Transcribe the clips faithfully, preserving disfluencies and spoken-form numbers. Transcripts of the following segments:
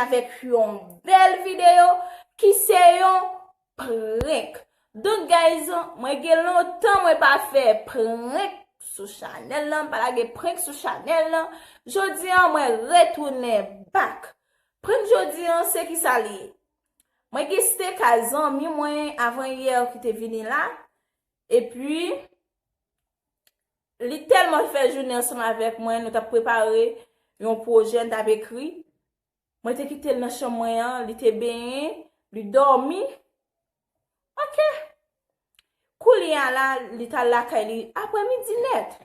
avèk yon bèl videyo ki se yon prank. Donk, guys, mwen gen lontan mwen pa fè prank sou chanèl lan, m pa lage prank sou chanèl lan. Jodi a, mwen retounen back. Prank jodi a, se ki sa li ye? Mwen gen stay kay zanmi mwen avan yè ki te vini la. Epi, li tèlman fè jounen ansanm avèk mwen, nou t ap prepare yon pwojè, n t ap ekri. Mwen te kite l nan chanm mwen an, li te benyen, li dòmi. Ok. Koulye a la, li t al lakay li aprè midi nèt.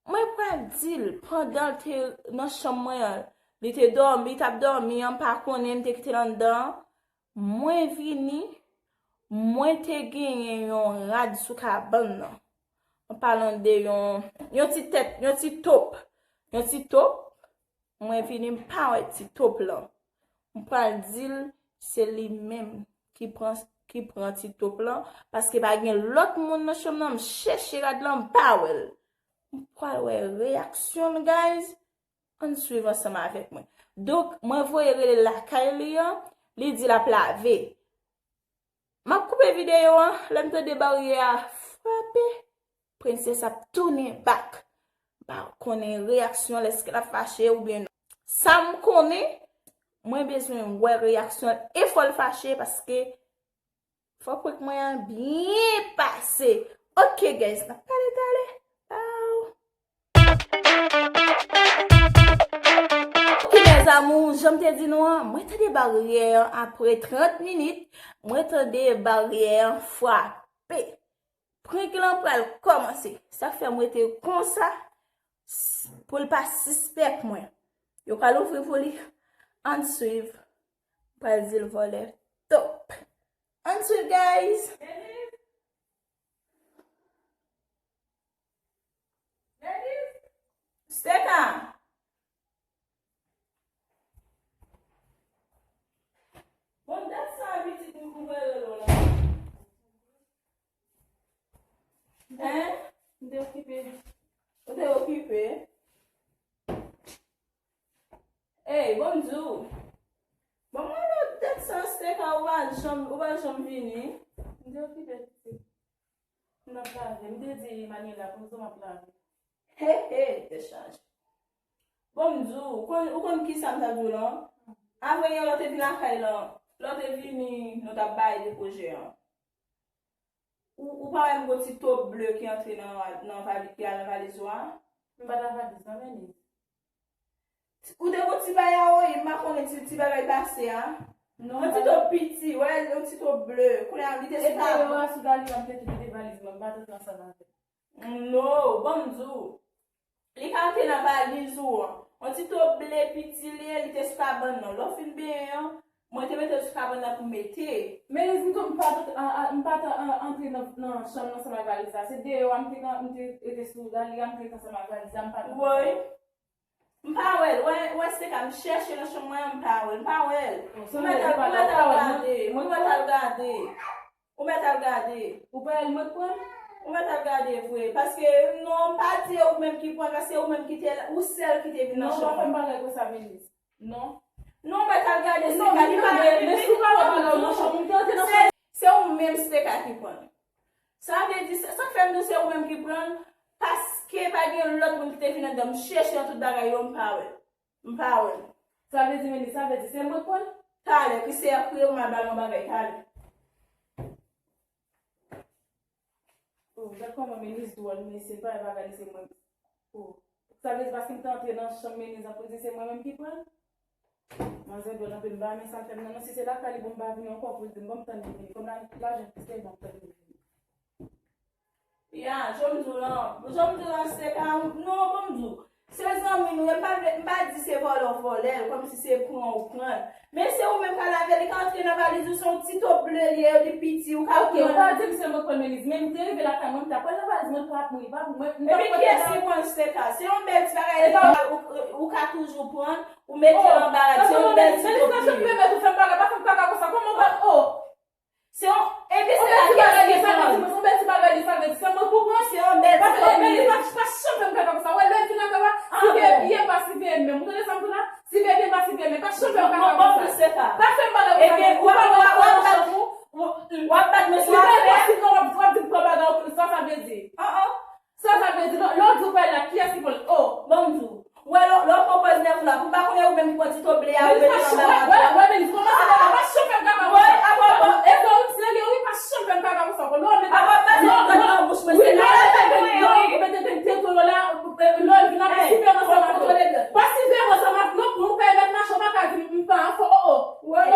Mwen pral di l, pandan l te nan chanm mwen an, li te dòmi, li t ap dòmi an, m pa konnen, m te kite l anndan an. Mwen vini, mwen te genyen yon rad sou kabann nan. An palan de yon, yon ti tèt, yon ti top. Yon ti top, mwen vini, m pa wè ti top lan. M pral di l se li menm ki pran, ki pran ti top lan, paske pa gen lòt moun nan chanm nan, m chèche rad lan, m pa wè l. M pral wè reyaksyon l, guys. Ann swiv ansanm avèk mwen. Donk, mwen voye rele l lakay li an, li di l ap lave. M ap koupe videyo an, lè m tande baryè a frape, prensès ap tounen back. M pa konnen reyaksyon l, èske l ap fache oubyen non. Sa m konnen, mwen bezwen wè reyaksyon l e fò l fache paske fò prank mwen an byen pase. Ok, guys, n ap pale talè. Bye. Ok, mes amours, jan m te di nou an, mwen tande baryè an apre trant minit, mwen tande baryè an frape. Prank lan pral kòmanse. Sa k fè m rete konsa, s-, pou l pa sispèk mwen. Yo pral ouvri pou li. Ann swiv. Pral di l vòlè top. Ann swiv, guys. Steka. Bon, dat sa pitit m kouvè relo la. Hein? M te okipe. Ou te okipe? Ey, bon m di w. Bon, mwen lòt tèt sa, Steka, ou pa janm, ou pa janm vini. M te okipe pitit. M t ap lave. M te di Manuela, konsa m ap lave. He, he, te chaje. Bon, m di w, ou konn, ou konn kisa m t ap di w lan? Avan yè, lè w te vin lakay lan, lè w te vini, nou t ap bay de pwojè an. Ou, ou pa wè m gon ti top ble ki antre nan, nan vali-, ki al nan valiz ou a? M pa t nan valiz nan, men li. Ou te gon ti bagay a, wi, m pa konnen ti, ti bagay pase a. Non, yon ti top piti, wè, yon ti top ble. Kounye a, li te sou tablo. E dayè, sou dali, m te kite valiz mwen, m pa t antre ansanm avè l. Non, bon, m di w. Li ka antre nan valiz ou an. Yon ti top ble piti li ye, li te sou kabann nan. Lè w fin benyen an, mwen te mete l sou kabann nan pou mete. Meniz, m tou, m pa t, a, a, m pa t, a, antre nan, nan chanm nan ansanm ak valiz la. Se deyò a, m te, m te rete sou dali a, m te rete ansanm ak valiz la, m pa t antre. Woy. M pa wè l. Wè, wè, se ka m chèche nan chanm mwen an, m pa wè l. M pa wè l. Ou mèt al, ou mèt al gade. Ou mèt al gade. Ou mèt al gade. Ou pa wè l, mwen pran? Ou mèt al gade vre. Paske, non, m pa di e ou menm ki pran, paske se ou menm ki te la, ou sèl ki te vin nan chanm mwen. Non, pa fè m bagay konsa, Meniz. Non. Non, ou mèt al gade, se ka li pa nan vin. Men si ou pa wè m nan chanm, m te antre nan chanm. Se, se ou menm, se te ka ki pran. Sa vle di, sa, sa k fè m di w se ou menm ki pran l, paske pa gen lòt moun ki te vin anndan. M chèche nan tout bagay yo, m pa wè l. M pa wè l. Sa vle di, Meni, sa vle di, se mwen k pran l? Talè, ki se ap kriye pou m al ba l yon bagay, talè. Oh, gad kòman Meniz dwòl, mesye, pa bagay li se mwen. Oh. Sa vle di paske m te antre nan chanm Meniz an pou l di se mwen menm ki pran l? Manzè dwòl anpil, m pa renmen sa l fè m nan non. Si se lakay li, bon, m pa vini ankò pou l di m, bon, m tann li vini. Kòm la, lajan plis ke bon, m tann li vini. Ya, jan m di w lan, jan m di w lan, se ka, non, bon, m di w. Se zanmi nou ye, m pa vle, m pa di se vòlè w vòlè l, kòmsi se pran ou pran l. Men se ou menm ka lave, li ka antre nan valiz ou, se yon ti top ble li ye, li piti, ou ka pran l. Ok, ou pa di m se mwen k pran l, Meniz, men m te rive lakay mwen, m ta pran l nan valiz mwen, pa pou li, pa pou mwen, m pa pran l. Epi kiyès ki pran l, se ka? Se yon bèl ti bagay, ou, ou, ou ka toujou pran l, ou mete l anba rad, se yon bèl ti top li ye. Meniz, nan chanm pèmèt ou fè m bagay, pa fè m kaka konsa, kòman w pa, oh! Se yon, epi se pa kèsyon de pran. Se yon bèl ti bagay li, sa vle di se mwen pou pran. Se yon bèl ti bagay li. Pa, pa, pa janm fè m kaka konsa. Wè, lè l fin lakay la, siveye byen, pa siveye menm. Ou tande sa m di w la? Siveye byen, pa siveye menm. Pa janm fè m kaka konsa.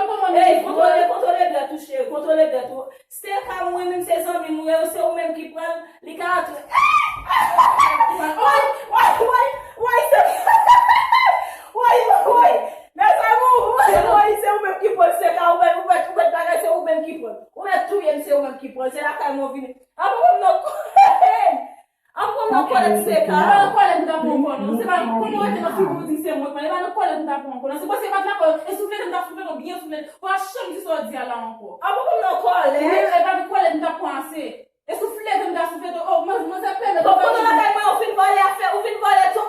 Ey, kontwole, kontwole dwèt ou, cheri, kontwole dwèt ou. Steka, mwen menm se zanmi m, ou se ou menm ki pran l, li ka antre. Woy, woy, woy, woy, se, woy, woy, mes amours, woy, woy, se ou menm ki pran l, Steka, ou mèt, ou mèt, ou mèt bagay, se ou menm ki pran l. Ou mèt touye m, se ou menm ki pran l, se lakay mwen ou vini. Apa mwen nan An pran nan kòlèt Steka. E pa nan kòlèt m ta pran ankò non. Se pa kòman w rete nan figi w di se mwen k pran. E pa nan kòlèt m ta pran ankò non. Se paske m pa t lakòl. E souflete m ta souflete w byen souflete. Ou pa janm di sa w di a la ankò. An pran nan kòlèt. Wi, e pa nan kòlèt m ta pran ase. E souflete m ta souflete w. O, manzè pèmèt ou. Bon, kote lakay mwen, ou fin vòlè afè, ou fin vòlè tou.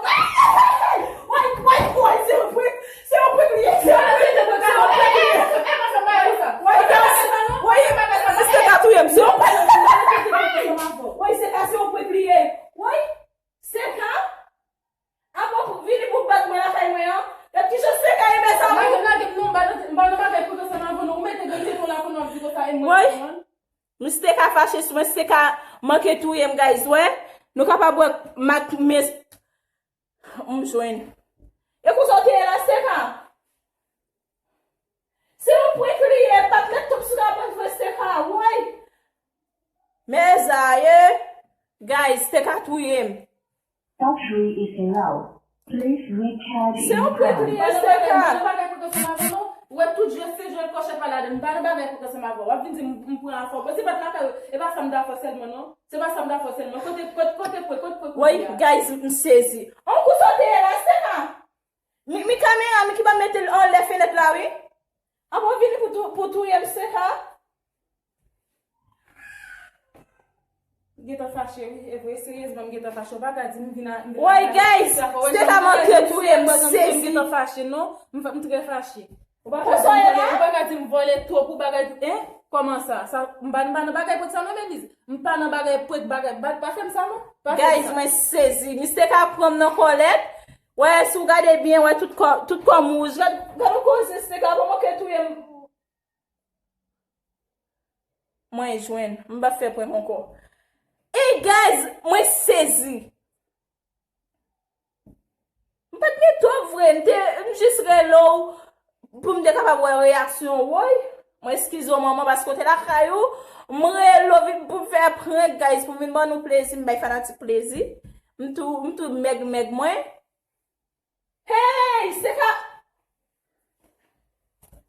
Woy, woy, woy, se yon prank. Se yon prank li ye, se yon prank. Se yon prank li ye. Woy, woy, Steka touye m, se yon prank. Woy, Steka, se yon prank li ye. Woy, Steka. Apa w vini pou bat mwen lakay mwen an? Gad kijan Steka ye, mes amours. Lage m, lage m non, m pa nan, m pa nan bagay prank ansanm avè w non. Ou mete grenn jeton la kounye a w ap di konsa e mwen. Woy. Steka fache sou mwen, Steka manke touye m, guys, wè. Nou kapab wè mak mes M jwenn. E konsa w te ye la, Steka? Se yon prank li ye, pa t mèt twòp sou kabann vre, Steka, woy. Mezanmi, guys, Steka touye m. Battery is low. Please recharge in progress. Se yon prank li ye, Steka. Ou wè tout jwèt se jwèt kòchèt pa ladan. M pa nan bagay prank ansanm avè w. W ap vin di m, m pran afè w. Bon, se pa t lakay ou. E pa sa m dakò sèlman non. Se pa sa m dakò sèlman. Kote, kote, kote prank, kote prank ou ye a? Woy, guys, m sezi. An kou sa w te ye la, Steka? Mi, mi kamera, mi ki pa mete l anlè fenèt la, wi. Apa w vini pou tou, pou touye m, Steka? M gentan fache, wi. E vre, seryezman, m gentan fache. Ou pa ka di m vin a, m vin a. Woy, guys, Steka manke touye m, m sezi. M gentan fache, non. M, m trè fache. Ou pa ka di m vòlè, ou pa ka di m vòlè twòp ou bagay, hein? Kòman sa? Sa, m pa, m pa nan bagay prank sa non, Beliz. M pa nan bagay prank, bagay, pa, pa fè m sa non. Pa fè m sa. Guys, mwen sezi. Steka pran m nan kòlèt. Wè, si w gade byen, wè tout kò, tout kò m wouj. Gad, gad yon koze, Steka, kòman ke touye m? Mwen jwenn, m pa fè prank ankò. Ey, guys, mwen sezi. M pa t gen twòp vre, m te, m jis rele w pou m te kapab wè reyaksyon w, woy. Mwen eskize w, manman, paske w te lakay ou. M rele w vin pou m fè prank, guys, pou m vin ban nou plezi, m bay fanatik plezi. M tou, m tou mèg, mèg mwen. Hey, Steka!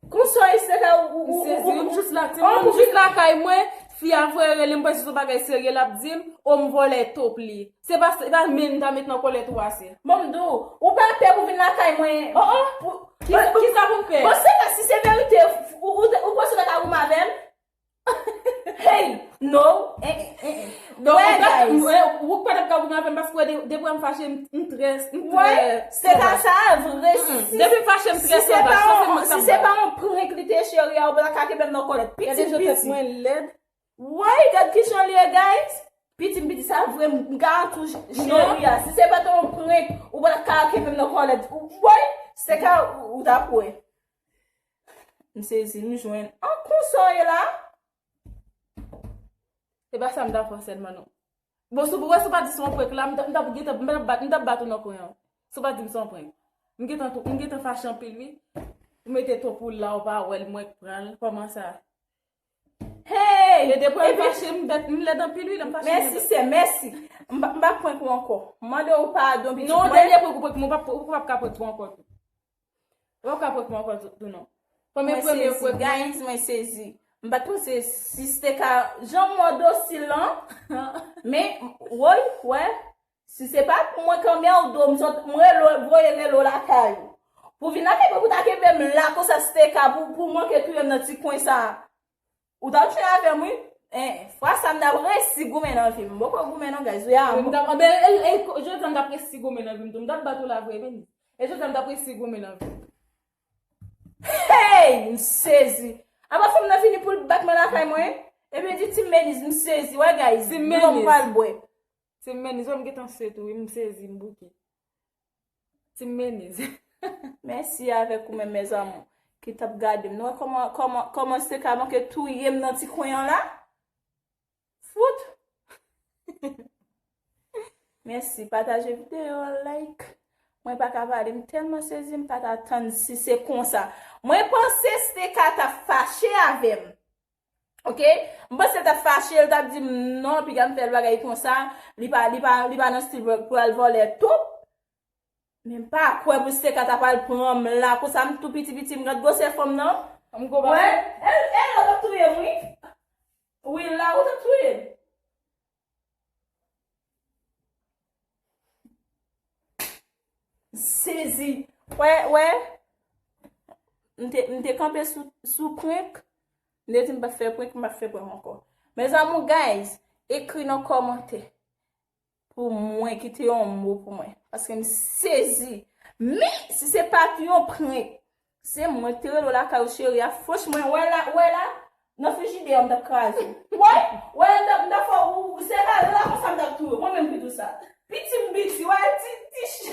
Konsa, Steka, ou, ou, ou, ou, ou, m jis la, timoun, m jis lakay mwen, fi a voye rele m, panse se yon bagay serye l ap di m, o m vòlè twòp li. Se pa, se pa menm ta met nan kòlèt ou ase. Bon, m di w, ou pa pè pou vin lakay mwen. Oh, oh. Pou, ki, pou, kisa pou m pè? Bon, se pa si se verite, ou, ou, ou panse w ta ka goumen avè m? Hey, no. Eh, eh, eh, eh. Donk, wè, ou pa, guys. Ou pa t ap ka goumen avè m paske wè, de, depi m fache, m, m trè, m trè sovaj. Wè, se pa sa, vre. Mm-mm. Si, depi m fache, m trè sovaj. Sa se mwen k ap. Si se pa yon prank li te, cheri a, ou pa t ka kenbe m nan kòlèt. Pitit, pitit. Gade jan tèt mwen lèd. Woy, gad kijan l ye, guys. Pitit, pitit, sa vre, m, m garanti w, cheri a. Si se pa t yon prank, ou pa t ka kenbe m nan kòlèt. Woy, se ka, ou, ou t ap wè. M sezi, m jwenn. An konsa w ye la? Se pa sa m ta fè sèlman, non. Bon, si w wè, si w pa t di se yon prank la, m t ap, m t ap gentan, m t ap bat, m t ap bat ou nan kwen an. Si w pa t di m se yon prank. M gentan tou, m gentan fache anpil, wi. Ou mete twòp ou la, ou pa wè l, mwen k pran l. Kòman sa? Hey! E depi m fache, m bèt, m lèd anpil, wi, lè m fache. Mèsi, sè, mèsi. M pa, m pa prank ou ankò. M mande w padon, pitit mwen. Non, dènye prank ou prank mwen, ou p ap, ou p ap ka prank mwen ankò tou. Ou p ap ka prank mwen ankò tou, tou non. Premye, premye prank mwen. Mwen sezi, guys, mwen sezi. M pa t panse si se te ka jan m wè w dosil lan. Men, woy, wè. Si se pa pou mwen k anmède w, m sot, m rele w, voye rele w lakay ou. Pou vin lakay mwen, pou ta kenbe m la konsa, si te ka, pou, pou manke touye m nan ti kwen sa. Ou t ap jwe avè m, wi. En, fwa sa, m t ap resi goumen nan vi m. M poko goumen non, guys. Wi, a, m t ap, anben, e, e, jodi a, m t ap resi goumen nan vi m tou. M t ap bat ou la vre, men. E jodi a, m t ap resi goumen nan vi m. Hey! M sezi. Apa fanm nan vini pou l bat mwen lakay mwen? Epi di Team Meniz, m sezi. Wè, guys, dlo m pral bwè. Team Meniz, wè m gentan swe tou, wi, m sezi, m bouke. Team Meniz. Mèsi avèk ou menm, mes amours, ki t ap gade m. Nou wè kòman, kòman, kòman se ka manke touye m nan ti kwen an la? Fout! Mèsi, pataje videyo, like. Mwen pa ka pale, m tèlman sezi, m pa t atann si se konsa. Mwen panse Steka t ap fache avè m. Oke? M panse l t ap fache, l t ap di m non, piga m fè l bagay konsa, li pa, li pa, li pa nan stil pou, pou al vòlè tou. Men m pa kwè pou Steka ta pral pran m la, konsa m tou piti piti, m gad gwosè fanm nan. M gwo bagay. Wè, e, e la w t ap touye m, wi. Wi, la ou t ap touye m. Sezi. Wè, wè. M te, m te kanpe sou, sou prank. M te di m p ap fè prank, m p ap fè prank ankò. Mes amours, guys, ekri nan kòmantè pou mwen, kite yon mo pou mwen. Paske m sezi. Men, si se pa t yon prank, se mwen ki te rele w lakay ou, cheri a. Franchman, wè la, wè la, nan frijidè a, m t ap kraze. Wè, wè, m t ap, m t ap fè ou, se pa la konsa m t ap touye w. Mwen menm ki di w sa. Piti m piti, wè, ti, ti ch-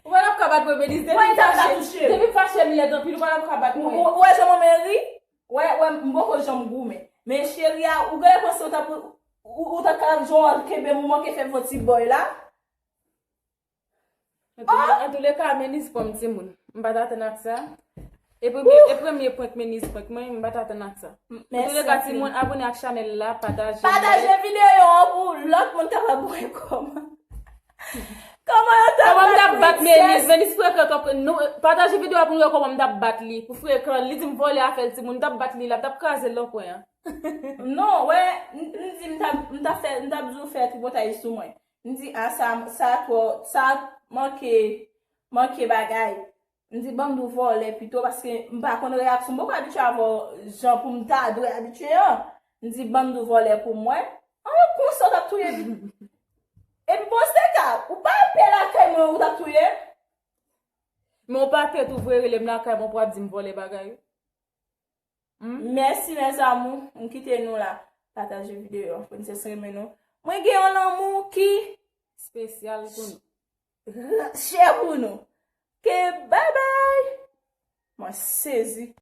Ou pa t ap ka bat mwen, Beliz. Depi m fache, depi m fache m lèd anpil, ou pa t ap ka bat mwen. Ou, ou wè jan mwen ri? Wè, wè, m poko janm goumen. Men cheri a, ou genlè panse ou t ap, ou, ou t ap ka jwenn kenbe m, ou manke fè m fè ti bòy la. Antouleka, Meniz pran m timoun. M pa t atann ak sa. E premye, e premye prank Meniz prank mwen, m pa t atann ak sa. Antouleka, timoun, abone ak chanèl la, pataje. Pataje videyo an pou lòt moun kapab wè kòman. Kòman yo t ap bat Meniz? Meniz frekan twòp. Nou, pataje videyo a pou nou wè kòman m t ap bat li. Pou frekan, li di m vòlè afè l timoun, m t ap bat li la, m t ap kraze l nan kwen an. Non, wè, m, m di m t ap, m t ap fè, m t ap di w fè tripotay sou mwen. M di, a, sa, sa twò, sa manke, manke bagay. M di, ban m di w vòlè pito, paske m pa konn reyaksyon. M poko abitye avè w jan pou m ta dwe abitye an. M di, ban m di w vòlè pou mwen. An, konsa w t ap touye m. Epi bon, se ka, ou pa pè lakay mwen, ou t ap touye m. Men w pa pè tou vre, rele m lakay mwen pou w ap di m vòlè bagay. Mèsi, mes amours. M kite nou la. Pataje videyo a. Princess renmen nou. Mwen gen yon lanmou ki espesyal pou nou. Chè pou nou. Ke bye bye. Mwen sezi.